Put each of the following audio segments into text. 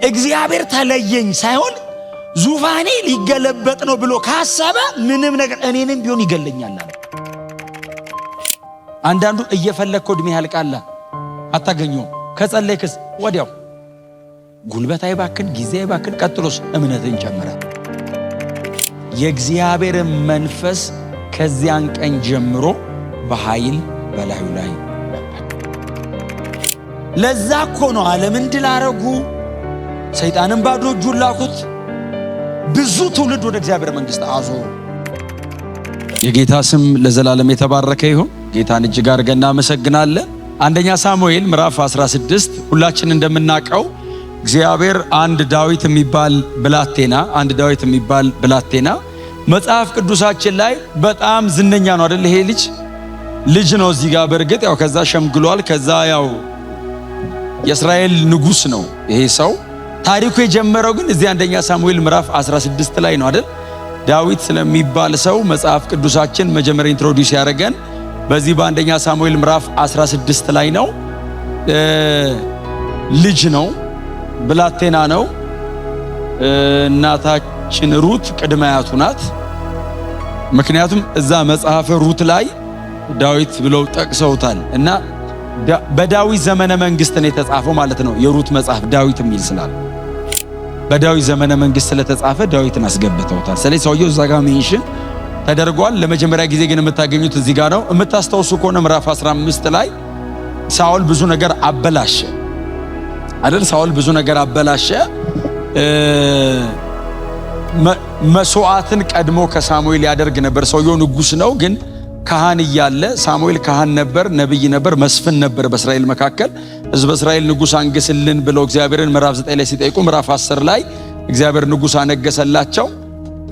እግዚአብሔር ተለየኝ ሳይሆን ዙፋኔ ሊገለበጥ ነው ብሎ ካሰበ ምንም ነገር እኔንም ቢሆን ይገለኛል አለ። አንዳንዱ እየፈለግከው እድሜ ያልቃል፣ አታገኘውም። ከጸለይክስ ወዲያው ጉልበት አይባክን፣ ጊዜ አይባክን። ቀጥሎስ እምነትን ጨምራል። የእግዚአብሔርን መንፈስ ከዚያን ቀን ጀምሮ በኃይል በላዩ ላይ ነበር። ለዛ እኮ ነው ዓለምን ድል አረጉ፣ ሰይጣንን ባዶ እጁን ላኩት። ብዙ ትውልድ ወደ እግዚአብሔር መንግሥት አዞሩ። የጌታ ስም ለዘላለም የተባረከ ይሁን። ጌታን እጅግ አድርገን እናመሰግናለን። አንደኛ ሳሙኤል ምዕራፍ 16 ሁላችን እንደምናውቀው እግዚአብሔር አንድ ዳዊት የሚባል ብላቴና መጽሐፍ ቅዱሳችን ላይ በጣም ዝነኛ ነው አይደል? ይሄ ልጅ ልጅ ነው እዚህ ጋር። በእርግጥ ያው ከዛ ሸምግሏል። ከዛ ያው የእስራኤል ንጉሥ ነው ይሄ ሰው። ታሪኩ የጀመረው ግን እዚህ አንደኛ ሳሙኤል ምዕራፍ 16 ላይ ነው አይደል? ዳዊት ስለሚባል ሰው መጽሐፍ ቅዱሳችን መጀመሪያ introduce ያደረገን በዚህ በአንደኛ ሳሙኤል ምዕራፍ 16 ላይ ነው። ልጅ ነው፣ ብላቴና ነው። እናታችን ሩት ቅድመ አያቱ ናት። ምክንያቱም እዛ መጽሐፈ ሩት ላይ ዳዊት ብለው ጠቅሰውታል እና በዳዊት ዘመነ መንግስት ነው የተጻፈው ማለት ነው። የሩት መጽሐፍ ዳዊት የሚል ስላለ በዳዊት ዘመነ መንግስት ስለተጻፈ ዳዊትን አስገብተውታል። ስለዚህ ሰውየው እዛ ጋር mention ተደርጓል። ለመጀመሪያ ጊዜ ግን የምታገኙት እዚህ ጋር ነው። የምታስታውሱ ከሆነ ምዕራፍ 15 ላይ ሳኦል ብዙ ነገር አበላሸ አይደል? ሳኦል ብዙ ነገር አበላሸ። መስዋዕትን ቀድሞ ከሳሙኤል ያደርግ ነበር። ሰውየው ንጉስ ነው፣ ግን ካህን እያለ፣ ሳሙኤል ካህን ነበር፣ ነብይ ነበር፣ መስፍን ነበር በእስራኤል መካከል። ሕዝበ እስራኤል ንጉስ አንግስልን ብለው እግዚአብሔርን ምዕራፍ 9 ላይ ሲጠይቁ ምዕራፍ 10 ላይ እግዚአብሔር ንጉስ አነገሰላቸው።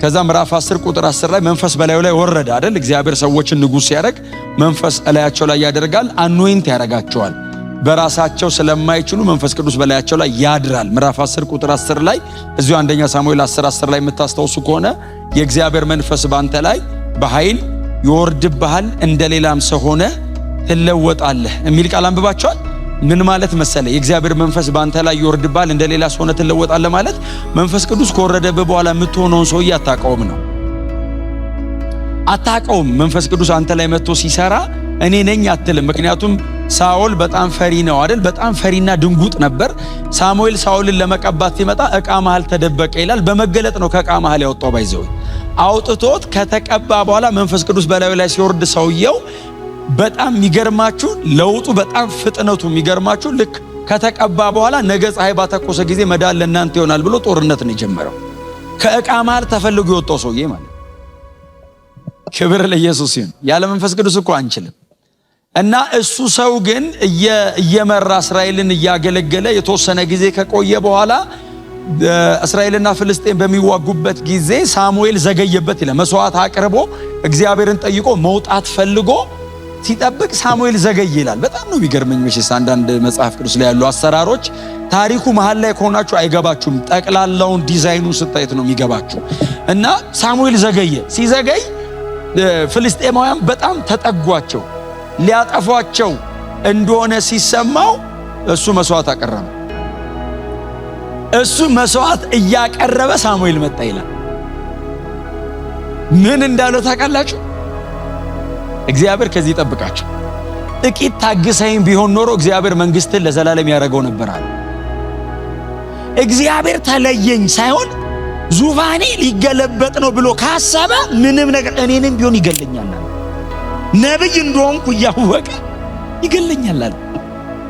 ከዛ ምዕራፍ 10 ቁጥር 10 ላይ መንፈስ በላዩ ላይ ወረደ አይደል? እግዚአብሔር ሰዎችን ንጉስ ሲያደርግ መንፈስ እላያቸው ላይ ያደርጋል፣ anoint ያደርጋቸዋል። በራሳቸው ስለማይችሉ መንፈስ ቅዱስ በላያቸው ላይ ያድራል። ምዕራፍ 10 ቁጥር 10 ላይ፣ እዚሁ አንደኛ ሳሙኤል 10 10 ላይ የምታስታውሱ ከሆነ የእግዚአብሔር መንፈስ ባንተ ላይ በኃይል ይወርድብሃል፣ እንደ ሌላም ሰው ሆነህ ትለወጣለህ የሚል ቃል አንብባችኋል። ምን ማለት መሰለ? የእግዚአብሔር መንፈስ ባንተ ላይ ይወርድብሃል፣ እንደ ሌላ ሰው ሆነህ ትለወጣለህ ማለት መንፈስ ቅዱስ ከወረደብህ በኋላ የምትሆነውን ሰውዬ አታውቀውም ነው። አታውቀውም። መንፈስ ቅዱስ አንተ ላይ መጥቶ ሲሰራ እኔ ነኝ አትልም። ምክንያቱም ሳኦል በጣም ፈሪ ነው አይደል? በጣም ፈሪና ድንጉጥ ነበር። ሳሙኤል ሳኦልን ለመቀባት ሲመጣ እቃ መሃል ተደበቀ ይላል። በመገለጥ ነው ከእቃ መሃል ያወጣው። By the way፣ አውጥቶት ከተቀባ በኋላ መንፈስ ቅዱስ በላዩ ላይ ሲወርድ ሰውየው በጣም የሚገርማችሁ ለውጡ፣ በጣም ፍጥነቱ የሚገርማችሁ፣ ልክ ከተቀባ በኋላ ነገ ፀሐይ ባተኮሰ ጊዜ መዳን ለእናንተ ይሆናል ብሎ ጦርነት ነው የጀመረው። ከእቃ መሃል ተፈልጎ የወጣው ሰውዬ ማለት። ክብር ለኢየሱስ ይሁን። ያለ መንፈስ ቅዱስ እኮ አንችልም። እና እሱ ሰው ግን እየመራ እስራኤልን እያገለገለ የተወሰነ ጊዜ ከቆየ በኋላ እስራኤልና ፍልስጤም በሚዋጉበት ጊዜ ሳሙኤል ዘገየበት ይላል። መስዋዕት አቅርቦ እግዚአብሔርን ጠይቆ መውጣት ፈልጎ ሲጠብቅ ሳሙኤል ዘገየ ይላል። በጣም ነው የሚገርመኝ። መቼስ አንዳንድ መጽሐፍ ቅዱስ ላይ ያሉ አሰራሮች ታሪኩ መሀል ላይ ከሆናችሁ አይገባችሁም። ጠቅላላውን ዲዛይኑ ስታዩት ነው የሚገባችሁ። እና ሳሙኤል ዘገየ። ሲዘገይ ፍልስጤማውያን በጣም ተጠጓቸው። ሊያጠፏቸው እንደሆነ ሲሰማው እሱ መስዋዕት አቀረበ። እሱ መስዋዕት እያቀረበ ሳሙኤል መጣ ይላል። ምን እንዳለው ታውቃላችሁ? እግዚአብሔር ከዚህ ይጠብቃችሁ። ጥቂት ታግሰኝ ቢሆን ኖሮ እግዚአብሔር መንግስትን ለዘላለም ያደረገው ነበር አለ። እግዚአብሔር ተለየኝ ሳይሆን ዙፋኔ ሊገለበጥ ነው ብሎ ካሰበ ምንም ነገር እኔንም ቢሆን ይገለኛል አለ። ነብይ እንደሆንኩ እያወቀ ይገለኛል አለ።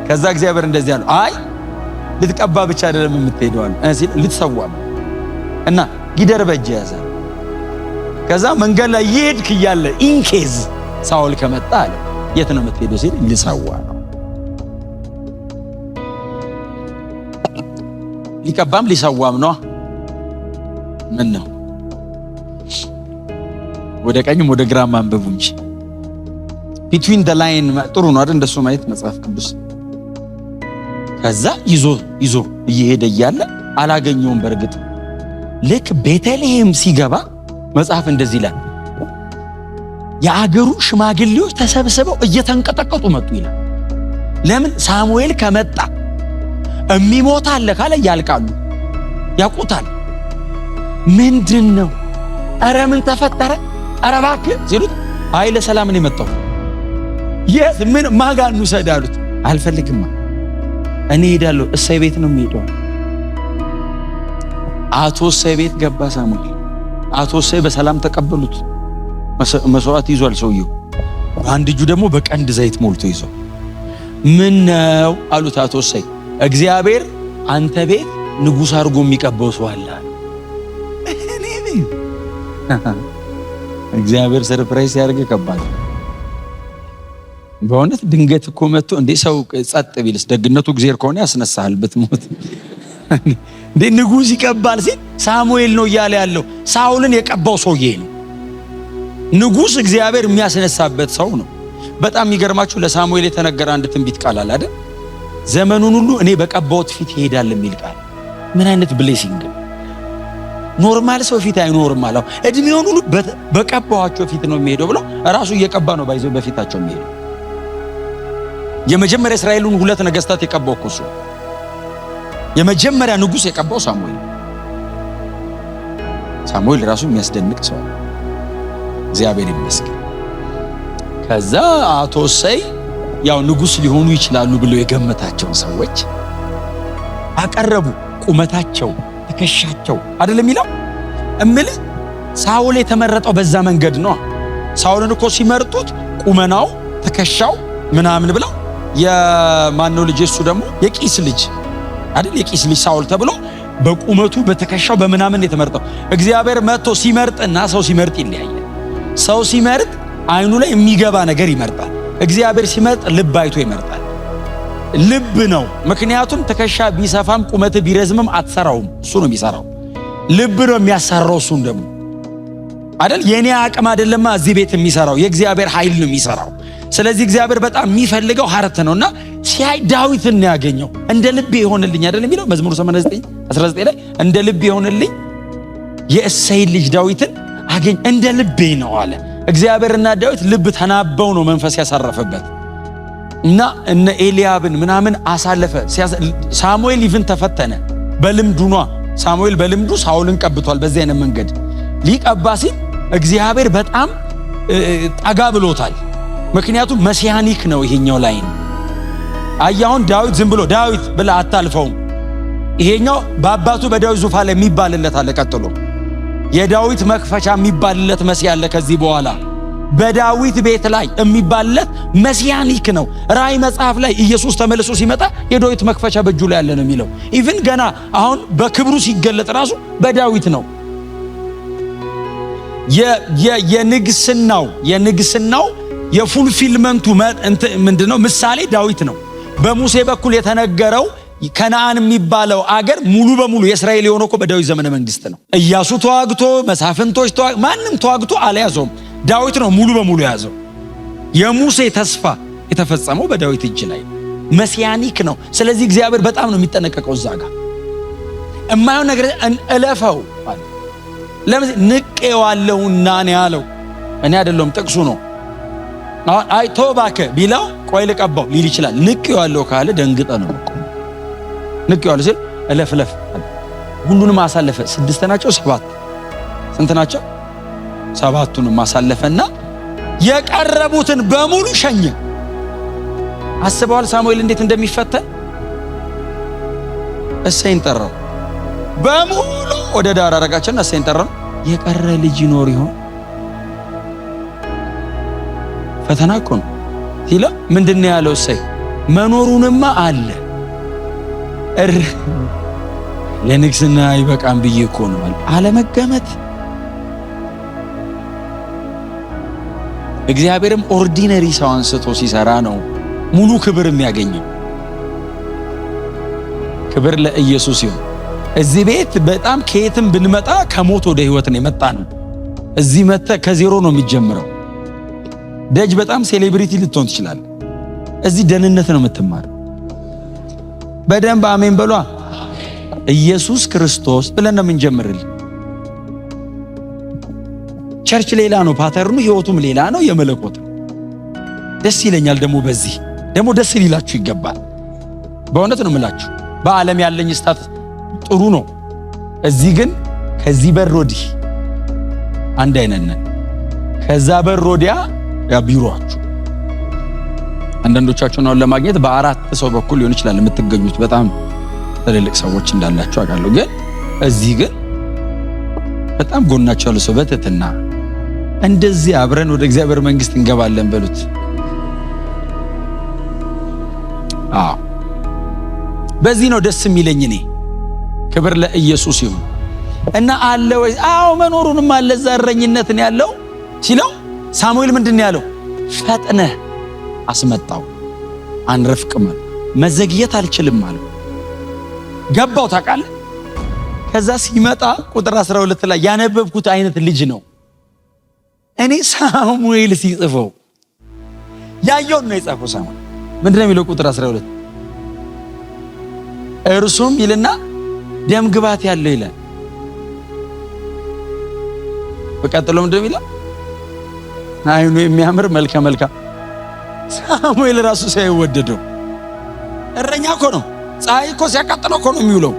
ከዛ እግዚአብሔር እንደዚህ አለው፣ አይ ልትቀባ ብቻ አይደለም የምትሄደው አለ፣ ሲል ልትሰዋም እና ጊደር በእጅ ያዘ። ከዛ መንገድ ላይ እየሄድክ እያለ in case ሳኦል ከመጣ አለ፣ የት ነው የምትሄደው ሲል ልሰዋ ነው። ሊቀባም ሊሰዋም ነው። ምን ነው ወደ ቀኝም ወደ ግራም አንብቡ እንጂ between the line ጥሩ ነው አይደል? እንደሱ ማየት መጽሐፍ ቅዱስ። ከዛ ይዞ ይዞ እየሄደ እያለ አላገኘውም። በእርግጥ ልክ ቤተልሔም ሲገባ መጽሐፍ እንደዚህ ይላል፣ የአገሩ ሽማግሌዎች ተሰብስበው እየተንቀጠቀጡ መጡ ይላል። ለምን? ሳሙኤል ከመጣ የሚሞት አለ ካለ ያልቃሉ። ያውቁታል። ምንድን ነው? ኧረ ምን ተፈጠረ? ኧረ እባክህ ሲሉት አይ ለሰላም ነው የመጣው። የት ምን ማጋ እንውሰድ አሉት። አልፈልግማ እኔ እሄዳለሁ። እሰይ ቤት ነው የሚሄደው። አቶ እሰይ ቤት ገባ ሳሙኤል። አቶ እሰይ በሰላም ተቀበሉት። መስዋዕት ይዟል ሰውየው። አንድ እጁ ደግሞ በቀንድ ዘይት ሞልቶ ይዟል። ምን ነው አሉት አቶ እሰይ። እግዚአብሔር አንተ ቤት ንጉሥ አድርጎ የሚቀባው ሰው አለ። እኔ ቤት እግዚአብሔር surprise ሲያደርግ ከባድ ነው። በእውነት ድንገት እኮ መጥቶ እንዴ ሰው ጸጥ ቢልስ ደግነቱ እግዚአብሔር ከሆነ ያስነሳሃል ብትሞት። እንዴ ንጉሥ ይቀባል ሲል ሳሙኤል ነው እያለ ያለው ሳውልን የቀባው ሰውዬ ነው። ንጉሥ እግዚአብሔር የሚያስነሳበት ሰው ነው። በጣም የሚገርማችሁ ለሳሙኤል የተነገረ አንድ ትንቢት ቃል አለ አይደል? ዘመኑን ሁሉ እኔ በቀባሁት ፊት ይሄዳል የሚል ቃል። ምን አይነት blessing! Normal ሰው ፊት አይኖርም አለው። እድሜውን ሁሉ በቀባኋቸው ፊት ነው የሚሄደው ብሎ ራሱ እየቀባ ነው by the way በፊታቸው የሚሄደው። የመጀመሪያ እስራኤሉን ሁለት ነገስታት የቀባው እኮ እሱ። የመጀመሪያ ንጉሥ የቀባው ሳሙኤል። ሳሙኤል ራሱ የሚያስደንቅ ሰው፣ እግዚአብሔር ይመስገን። ከዛ አቶ እሰይ ያው ንጉሥ ሊሆኑ ይችላሉ ብለው የገመታቸውን ሰዎች አቀረቡ። ቁመታቸው፣ ትከሻቸው አይደለም የሚለው እምልህ ሳውል የተመረጠው በዛ መንገድ ነው። ሳውልን እኮ ሲመርጡት ቁመናው፣ ትከሻው ምናምን ብለው የማነው ልጅ እሱ ደግሞ የቂስ ልጅ አይደል? የቂስ ልጅ ሳውል ተብሎ በቁመቱ በትከሻው በምናምን የተመረጠው። እግዚአብሔር መጥቶ ሲመርጥና ሰው ሲመርጥ ይለያያል። ሰው ሲመርጥ አይኑ ላይ የሚገባ ነገር ይመርጣል። እግዚአብሔር ሲመርጥ ልብ አይቶ ይመርጣል። ልብ ነው። ምክንያቱም ትከሻ ቢሰፋም ቁመት ቢረዝምም አትሰራውም። እሱ ነው የሚሰራው። ልብ ነው የሚያሰራው። እሱን ደግሞ አይደል የኔ አቅም አይደለማ እዚህ ቤት የሚሰራው የእግዚአብሔር ኃይል ነው የሚሰራው። ስለዚህ እግዚአብሔር በጣም የሚፈልገው heart ነውና ሲያይ ዳዊትን ነው ያገኘው። እንደ ልቤ የሆነልኝ አይደል የሚለው መዝሙር 89 19 ላይ እንደ ልቤ የሆነልኝ የእሴይን ልጅ ዳዊትን አገኝ እንደ ልቤ ነው አለ። እግዚአብሔርና ዳዊት ልብ ተናበው ነው መንፈስ ያሳረፈበት እና እነ ኤልያብን ምናምን አሳለፈ። ሳሙኤል even ተፈተነ በልምዱ ኗ ሳሙኤል በልምዱ ሳውልን ቀብቷል። በዚህ አይነት መንገድ ሊቀባ ሲል እግዚአብሔር በጣም ጠጋ ብሎታል። ምክንያቱም messianic ነው ይሄኛው line። አያሁን ዳዊት ዝም ብሎ ዳዊት ብላ አታልፈውም። ይሄኛው በአባቱ በዳዊት ዙፋን ላይ የሚባልለት አለ። ቀጥሎ የዳዊት መክፈቻ የሚባልለት መሲህ አለ። ከዚህ በኋላ በዳዊት ቤት ላይ የሚባልለት messianic ነው። ራእይ መጽሐፍ ላይ ኢየሱስ ተመልሶ ሲመጣ የዳዊት መክፈቻ በእጁ ላይ ያለ ነው የሚለው። Even ገና አሁን በክብሩ ሲገለጥ ራሱ በዳዊት ነው። የንግስናው የ fulfillment ኡ ምንድነው ምሳሌ ዳዊት ነው። በሙሴ በኩል የተነገረው ከነአን የሚባለው አገር ሙሉ በሙሉ የእስራኤል የሆነው እኮ በዳዊት ዘመነ መንግስት ነው። ኢያሱ ተዋግቶ፣ መሳፍንቶች ተዋግቶ፣ ማንም ተዋግቶ አልያዘውም። ዳዊት ነው ሙሉ በሙሉ የያዘው። የሙሴ ተስፋ የተፈጸመው በዳዊት እጅ ላይ messianic ነው። ስለዚህ እግዚአብሔር በጣም ነው የሚጠነቀቀው። እዛ ጋር እማየው ነገር እለፈው። ለምን ንቄዋለሁና ነው ያለው። እኔ አይደለሁም ጥቅሱ ነው። አሁን አይ ተው እባክህ ቢለው ቆይ ልቀባው ሊል ይችላል። ንቄዋለሁ ካለ ደንግጠ ነው። ንቄዋለሁ ሲል እለፍ እለፍ ሁሉንም አሳለፈ። ስድስት ናቸው ሰባት ስንት ናቸው? ሰባቱንም አሳለፈና የቀረቡትን በሙሉ ሸኘ። አስበዋል ሳሙኤል እንዴት እንደሚፈተን። እሴይን ጠራው። በሙሉ ወደ ዳር አረጋቸውና እሴይን ጠራው። የቀረ ልጅ ይኖር ይሆን? ፈተና እኮ ነው ሲለው ምንድን ነው ያለው? እሴይ መኖሩንማ አለ ለንግስና ይበቃም ብዬ እኮ ነው አለ። አለመገመት። እግዚአብሔርም ordinary ሰው አንስቶ ሲሰራ ነው ሙሉ ክብር የሚያገኘው። ክብር ለኢየሱስ ይሁን። እዚህ ቤት በጣም ከየትም ብንመጣ ከሞት ወደ ህይወት ነው የመጣ ነው። እዚህ መጥተህ ከዜሮ ነው የሚጀምረው። ደጅ በጣም celebrity ልትሆን ትችላለህ። እዚህ ደህንነት ነው የምትማር። በደንብ አሜን በሏ። ኢየሱስ ክርስቶስ ብለን ነው የምንጀምርል። Church ሌላ ነው pattern ኡ፣ ህይወቱም ሌላ ነው፣ የመለኮት ደስ ይለኛል። ደግሞ በዚህ ደግሞ ደስ ሊላችሁ ይገባል። በእውነት ነው የምላችሁ። በዓለም ያለኝ status ጥሩ ነው፣ እዚህ ግን ከዚህ በር ወዲህ አንድ አይነት ነን። ከዛ በር ወዲያ ያ ቢሮአችሁ አንዳንዶቻችሁን አሁን ለማግኘት በአራት ሰው በኩል ሊሆን ይችላል የምትገኙት። በጣም ትልልቅ ሰዎች እንዳላችሁ አውቃለሁ። ግን እዚህ ግን በጣም ጎናቸው ያሉ ሰው በትህትና እንደዚህ አብረን ወደ እግዚአብሔር መንግስት እንገባለን በሉት። አዎ በዚህ ነው ደስ የሚለኝ እኔ። ክብር ለኢየሱስ ይሁን። እና አለ ወይ? አዎ መኖሩንም አለ። እዛ እረኝነት ነው ያለው ሲለው ሳሙኤል ምንድን ነው ያለው? ፈጥነህ አስመጣው፣ አንረፍቅም፣ መዘግየት አልችልም አለው። ገባው ታውቃለህ። ከዛ ሲመጣ ቁጥር 12 ላይ ያነበብኩት አይነት ልጅ ነው። እኔ ሳሙኤል ሲጽፈው ያየውን ነው የጻፈው። ሳሙኤል ምንድን ነው የሚለው? ቁጥር 12 እርሱም ይልና ደም ግባት ያለው ይላል። በቀጥሎ ምንድን ነው የሚለው? አይኑ የሚያምር መልከ መልካም። ሳሙኤል ራሱ ሳይወደደው እረኛ እኮ ነው። ፀሐይ እኮ ሲያቃጥለው እኮ ነው የሚውለው።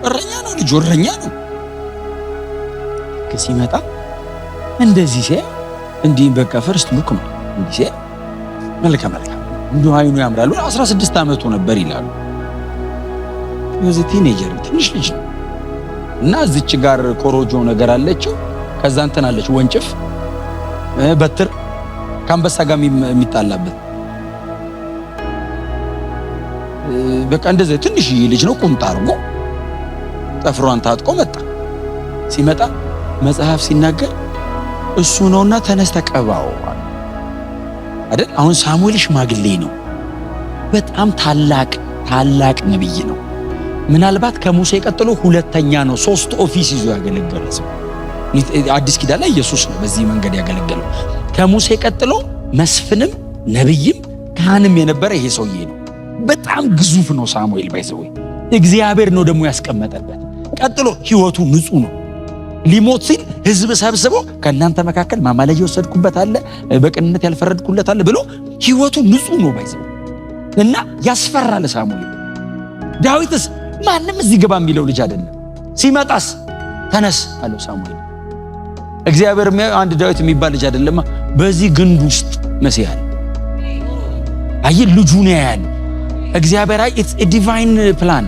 እረኛ ነው ልጁ፣ እረኛ ነው። ሲመጣ እንደዚህ ሲያይ እንዲህ በቃ first look ነው። እንዲህ ሲያይ መልከ መልካም እንዲሁ አይኑ ያምራል። 16 ዓመቱ ነበር ይላሉ። የዚ teenager ትንሽ ልጅ ነው እና እዚች ጋር ኮሮጆ ነገር አለችው። ከዛ እንትን አለች ወንጭፍ በትር ከአንበሳ ጋር የሚጣላበት በቃ እንደዚህ ትንሽዬ ልጅ ነው። ቁምጣ አድርጎ ጠፍሯን ታጥቆ መጣ። ሲመጣ መጽሐፍ ሲናገር እሱ ነውና ተነስ ተቀባው አይደል? አሁን ሳሙኤል ሽማግሌ ነው። በጣም ታላቅ ታላቅ ነብይ ነው። ምናልባት ከሙሴ ቀጥሎ ሁለተኛ ነው። ሶስት office ይዞ ያገለገለ ሰው። አዲስ ኪዳን ላይ ኢየሱስ ነው በዚህ መንገድ ያገለገለው። ከሙሴ ቀጥሎ መስፍንም ነብይም ካህንም የነበረ ይሄ ሰውዬ ነው። በጣም ግዙፍ ነው ሳሙኤል by the way እግዚአብሔር ነው ደግሞ ያስቀመጠበት። ቀጥሎ ህይወቱ ንጹህ ነው። ሊሞት ሲል ህዝብ ሰብስቦ ከእናንተ መካከል ማማለጃ የወሰድኩበት አለ፣ በቅንነት ያልፈረድኩለት አለ ብሎ ህይወቱ ንጹህ ነው by the way እና ያስፈራል ሳሙኤል። ዳዊትስ ማንም እዚህ ግባ የሚለው ልጅ አይደለም። ሲመጣስ ተነስ አለው ሳሙኤል። እግዚአብሔር አንድ ዳዊት የሚባል ልጅ አይደለማ፣ በዚህ ግንድ ውስጥ መሲህ አለ። አይ ልጁ ነው ያለ እግዚአብሔር። አይ it's a divine plan፣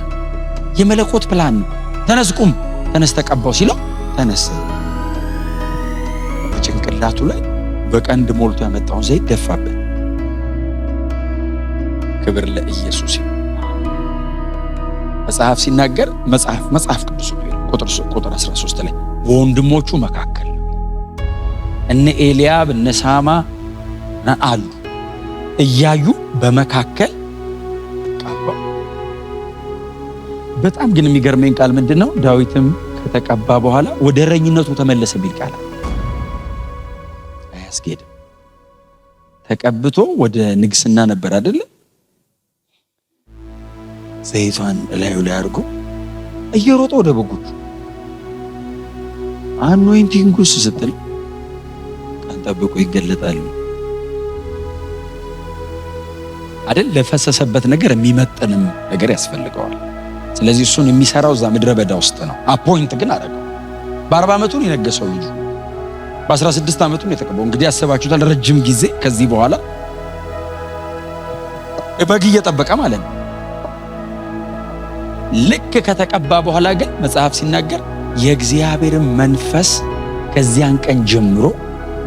የመለኮት ፕላን ነው። ተነስ ቁም፣ ተነስ ተቀባው ሲለው ተነስ፣ በጭንቅላቱ ላይ በቀንድ ሞልቶ ያመጣውን ዘይት ደፋበት። ክብር ለኢየሱስ። መጽሐፍ ሲናገር መጽሐፍ ቅዱስ ነው ቁጥር 13 ላይ በወንድሞቹ መካከል እነ ኤልያብ እነ ሳማ አሉ እያዩ በመካከል ቀባው። በጣም ግን የሚገርመኝ ቃል ምንድን ነው? ዳዊትም ከተቀባ በኋላ ወደ እረኝነቱ ተመለሰ የሚል ቃል አያስኬድም። ተቀብቶ ወደ ንግስና ነበር አይደለ? ዘይቷን እላዩ ላይ አድርጎ እየሮጠ ወደ በጎቹ anointing ኡስ ስትል ቀን ጠብቆ ይገለጣል አይደል? ለፈሰሰበት ነገር የሚመጥንም ነገር ያስፈልገዋል። ስለዚህ እሱን የሚሰራው እዛ ምድረ በዳ ውስጥ ነው። Appoint ግን አደረገው። በ40 ዓመቱ ነው የነገሰው ልጁ። በ16 ዓመቱ ነው የተቀባው። እንግዲህ ያስባችሁታል፣ ረጅም ጊዜ ከዚህ በኋላ በግ እየጠበቀ ማለት ነው። ልክ ከተቀባ በኋላ ግን መጽሐፍ ሲናገር የእግዚአብሔርን መንፈስ ከዚያን ቀን ጀምሮ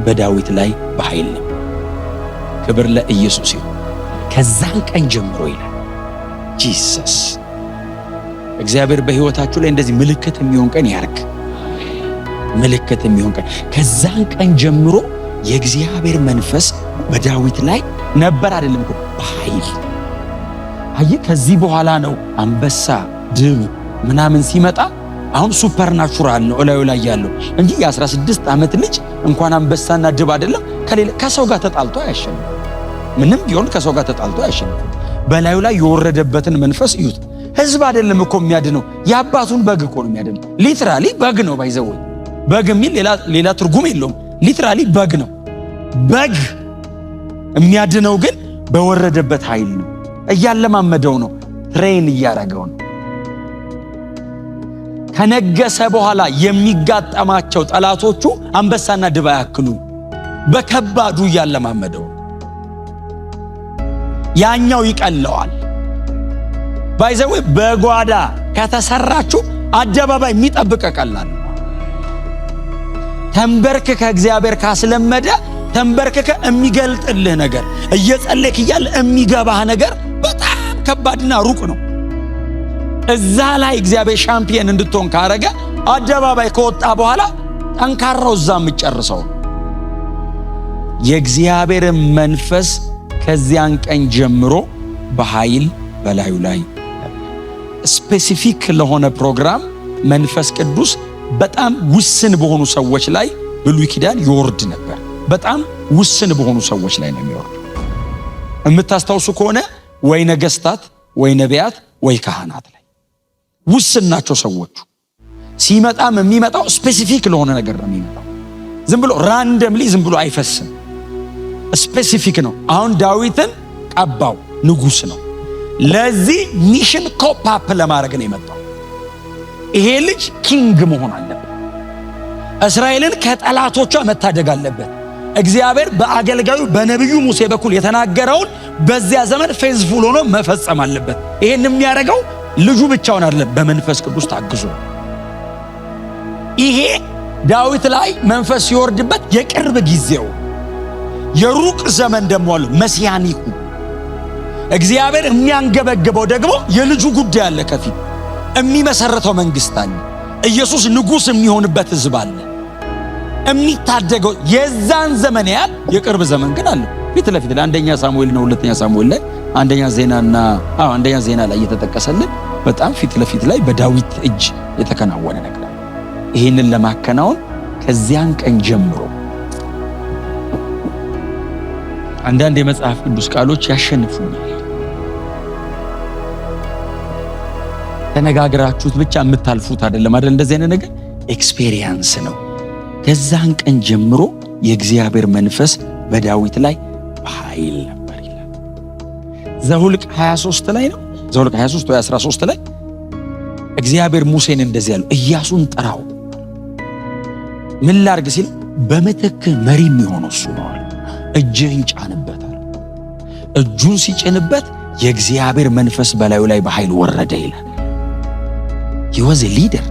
በዳዊት ላይ በኃይል ነው። ክብር ለኢየሱስ ይሁን። ከዛን ቀን ጀምሮ ይላል Jesus። እግዚአብሔር በሕይወታችሁ ላይ እንደዚህ ምልክት የሚሆን ቀን ያርግ። ምልክት የሚሆን ቀን ከዛን ቀን ጀምሮ የእግዚአብሔር መንፈስ በዳዊት ላይ ነበር። አይደለም እኮ በኃይል አየህ። ከዚህ በኋላ ነው አንበሳ ድብ ምናምን ሲመጣ አሁን supernatural ነው እላዩ ላይ ያለው እንጂ የ16 ዓመት ልጅ እንኳን አንበሳና ድብ አይደለም ከሌላ ከሰው ጋር ተጣልቶ አያሸንፍም። ምንም ቢሆን ከሰው ጋር ተጣልቶ አያሸንፍም። በላዩ ላይ የወረደበትን መንፈስ እዩት። ህዝብ አይደለም እኮ የሚያድነው፣ የአባቱን በግ እኮ ነው የሚያድነው። Literally በግ ነው by the way በግ የሚል ሌላ ትርጉም የለውም። Literally በግ ነው። በግ የሚያድነው ግን በወረደበት ኃይል ነው። እያለማመደው ነው፣ train እያረገው ነው። ከነገሰ በኋላ የሚጋጠማቸው ጠላቶቹ አንበሳና ድብ አያክሉ። በከባዱ እያለማመደው ያኛው ይቀለዋል። By the way በጓዳ ከተሰራችሁ አደባባይ የሚጠብቅ ቀላል። ተንበርክከ እግዚአብሔር ካስለመደ ተንበርክከ የሚገልጥልህ ነገር፣ እየጸለይክ እያለ የሚገባህ ነገር በጣም ከባድና ሩቅ ነው። እዛ ላይ እግዚአብሔር ሻምፒየን እንድትሆን ካረገ አደባባይ ከወጣ በኋላ ጠንካራው እዛ የምጨርሰው። የእግዚአብሔርን መንፈስ ከዚያን ቀን ጀምሮ በኃይል በላዩ ላይ። Specific ለሆነ ፕሮግራም መንፈስ ቅዱስ በጣም ውስን በሆኑ ሰዎች ላይ ብሉይ ኪዳን ይወርድ ነበር። በጣም ውስን በሆኑ ሰዎች ላይ ነው የሚወርድ። የምታስታውሱ ከሆነ ወይ ነገስታት፣ ወይ ነቢያት፣ ወይ ካህናት ላይ ውስን ናቸው ሰዎቹ። ሲመጣም የሚመጣው specific ለሆነ ነገር ነው የሚመጣው። ዝም ብሎ randomly ዝም ብሎ አይፈስም። Specific ነው። አሁን ዳዊትን ቀባው፣ ንጉስ ነው። ለዚህ mission cope up ለማድረግ ነው የመጣው። ይሄ ልጅ king መሆን አለበት። እስራኤልን ከጠላቶቿ መታደግ አለበት። እግዚአብሔር በአገልጋዩ በነቢዩ ሙሴ በኩል የተናገረውን በዚያ ዘመን faithful ሆኖ መፈጸም አለበት። ይሄን የሚያደርገው ልጁ ብቻውን አይደለም፣ በመንፈስ ቅዱስ ታግዞ። ይሄ ዳዊት ላይ መንፈስ ሲወርድበት የቅርብ ጊዜው፣ የሩቅ ዘመን ደግሞ አሉ messianic ኡ። እግዚአብሔር የሚያንገበግበው ደግሞ የልጁ ጉዳይ አለ። ከፊት የሚመሰረተው መንግስት አለ። ኢየሱስ ንጉሥ የሚሆንበት ህዝብ አለ። የሚታደገው የዛን ዘመን ያህል የቅርብ ዘመን ግን አለ። ፊት ለፊት ላይ አንደኛ ሳሙኤል ነው፣ ሁለተኛ ሳሙኤል ላይ፣ አንደኛ ዜናና አዎ አንደኛ ዜና ላይ እየተጠቀሰልን በጣም ፊት ለፊት ላይ በዳዊት እጅ የተከናወነ ነገር አለ። ይህንን ለማከናወን ከዚያን ቀን ጀምሮ። አንዳንድ የመጽሐፍ ቅዱስ ቃሎች ያሸንፉኛል። ተነጋግራችሁት ብቻ የምታልፉት አይደለም አይደል? እንደዚህ አይነት ነገር experience ነው። ከዛን ቀን ጀምሮ የእግዚአብሔር መንፈስ በዳዊት ላይ በኃይል ነበር ይላል። ዘሁልቅ 23 ላይ ነው። ዘሁልቅ 23 ወይ 13 ላይ እግዚአብሔር ሙሴን እንደዚህ ያለው፣ ኢያሱን ጥራው፣ ምን ላርግ ሲል በምትክ መሪ የሚሆነው እሱ ነው አለ። እጅህን ጫንበታል። እጁን ሲጭንበት የእግዚአብሔር መንፈስ በላዩ ላይ በኃይል ወረደ ይላል። He was a leader።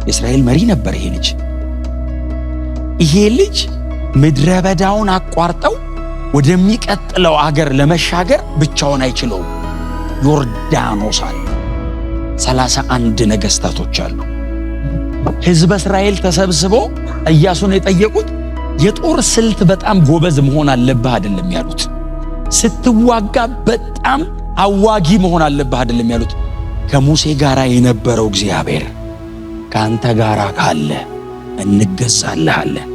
የእስራኤል መሪ ነበር ይሄ ልጅ። ይሄ ልጅ ምድረ በዳውን አቋርጠው ወደሚቀጥለው አገር ለመሻገር ብቻውን አይችለውም። ዮርዳኖስ አለ። 31 ነገስታቶች አሉ። ሕዝበ እስራኤል ተሰብስቦ ኢያሱን የጠየቁት የጦር ስልት በጣም ጎበዝ መሆን አለብህ አይደለም ያሉት። ስትዋጋ በጣም አዋጊ መሆን አለብህ አይደለም ያሉት። ከሙሴ ጋር የነበረው እግዚአብሔር ከአንተ ጋር ካለ እንገዛልሃለን።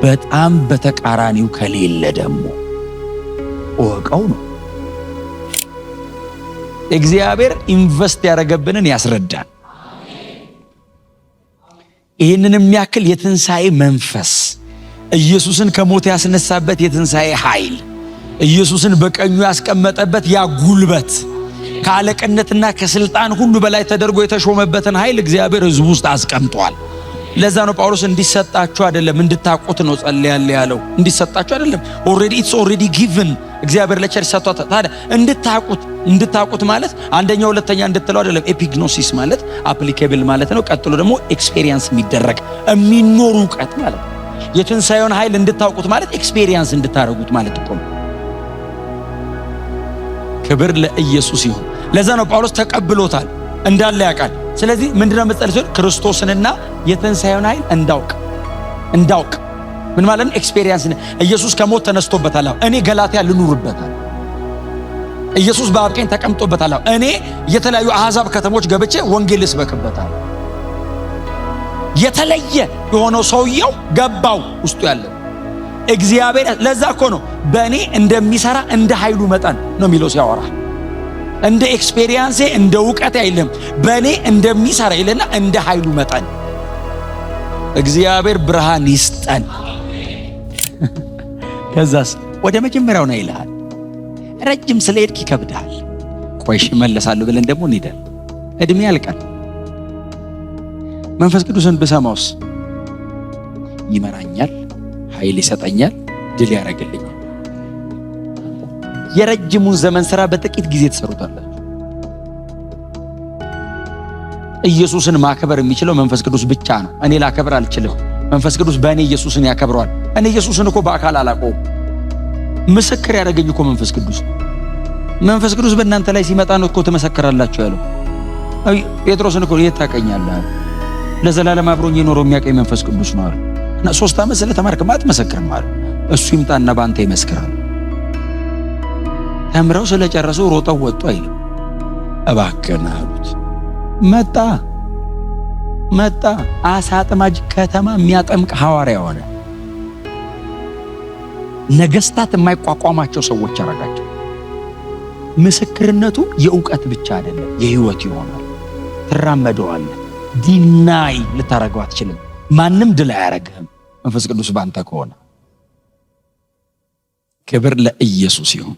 በጣም በተቃራኒው ከሌለ ደግሞ እወቀው ነው። እግዚአብሔር invest ያደረገብንን ያስረዳን። ይህንን የሚያክል የትንሣኤ መንፈስ፣ ኢየሱስን ከሞት ያስነሳበት የትንሣኤ ኃይል፣ ኢየሱስን በቀኙ ያስቀመጠበት ያ ጉልበት፣ ከአለቅነትና ከስልጣን ሁሉ በላይ ተደርጎ የተሾመበትን ኃይል እግዚአብሔር ሕዝቡ ውስጥ አስቀምጧል። ለዛ ነው ጳውሎስ እንዲሰጣችሁ አይደለም እንድታውቁት ነው ጸልያለሁ ያለው። እንዲሰጣችሁ አይደለም፣ already it's already given። እግዚአብሔር ለ church ሰጥቷታል። ታዲያ እንድታውቁት፣ እንድታውቁት ማለት አንደኛ ሁለተኛ እንድትለው አይደለም። Epignosis ማለት applicable ማለት ነው። ቀጥሎ ደግሞ experience የሚደረግ የሚኖር እውቀት ማለት ነው። የትንሣኤውን ኃይል እንድታውቁት ማለት experience እንድታደርጉት ማለት እኮ ነው። ክብር ለኢየሱስ ይሁን። ለዛ ነው ጳውሎስ ተቀብሎታል እንዳለ ያውቃል። ስለዚህ ምንድነው መጸለይ ሲሆን ክርስቶስንና የትንሣኤውን ኃይል እንዳውቅ። እንዳውቅ ምን ማለት ነው? Experience። ኢየሱስ ከሞት ተነስቶበታል። እኔ ገላትያ ልኑርበታል። ኢየሱስ በአብ ቀኝ ተቀምጦበታል። እኔ የተለያዩ አሕዛብ ከተሞች ገብቼ ወንጌል ልስበክበታል። የተለየ የሆነው ሰውየው ገባው ውስጡ ያለ እግዚአብሔር። ለዛ እኮ ነው በእኔ እንደሚሰራ እንደ ኃይሉ መጠን ነው የሚለው ሲያወራ። እንደ experience ኤ እንደ እውቀቴ አይልም። በእኔ እንደሚሰራ ይልና እንደ ኃይሉ መጠን። እግዚአብሔር ብርሃን ይስጠን። ከዛስ ወደ መጀመሪያው ነው ይልሃል። ረጅም ስለሄድክ ይከብድሃል። ቆይ እሺ እመለሳለሁ ብለን ደግሞ እንሄዳለን። እድሜ ያልቃል። መንፈስ ቅዱስን ብሰማውስ ይመራኛል፣ ኃይል ይሰጠኛል፣ ድል ያደርግልኛል። የረጅሙን ዘመን ስራ በጥቂት ጊዜ ትሰሩታላችሁ። ኢየሱስን ማክበር የሚችለው መንፈስ ቅዱስ ብቻ ነው። እኔ ላከብር አልችልም። መንፈስ ቅዱስ በእኔ ኢየሱስን ያከብረዋል። እኔ ኢየሱስን እኮ በአካል አላውቀውም። ምስክር ያደረገኝ እኮ መንፈስ ቅዱስ። መንፈስ ቅዱስ በእናንተ ላይ ሲመጣ ነው እኮ ትመሰክራላችሁ ያለው። ጴጥሮስን እኮ የት ታውቀኛለህ? ለዘላለም አብሮኝ የኖረው የሚያውቀኝ መንፈስ ቅዱስ ነው አለ። እና 3 ዓመት ስለተማርክማ አትመሰክርም አለ። እሱ ይምጣና በአንተ ይመስክራል። ተምረው ስለጨረሱ ሮጠው ወጡ አይልም። እባክህን አሉት። መጣ መጣ። አሳ አጥማጅ ከተማ የሚያጠምቅ ሐዋርያ ሆነ። ነገስታት የማይቋቋማቸው ሰዎች አረጋቸው። ምስክርነቱ የእውቀት ብቻ አይደለም፣ የህይወት ይሆናል። ትራመደዋለህ። Deny ልታረገው አትችልም። ማንም ድል አያረግህም መንፈስ ቅዱስ ባንተ ከሆነ። ክብር ለኢየሱስ ይሁን።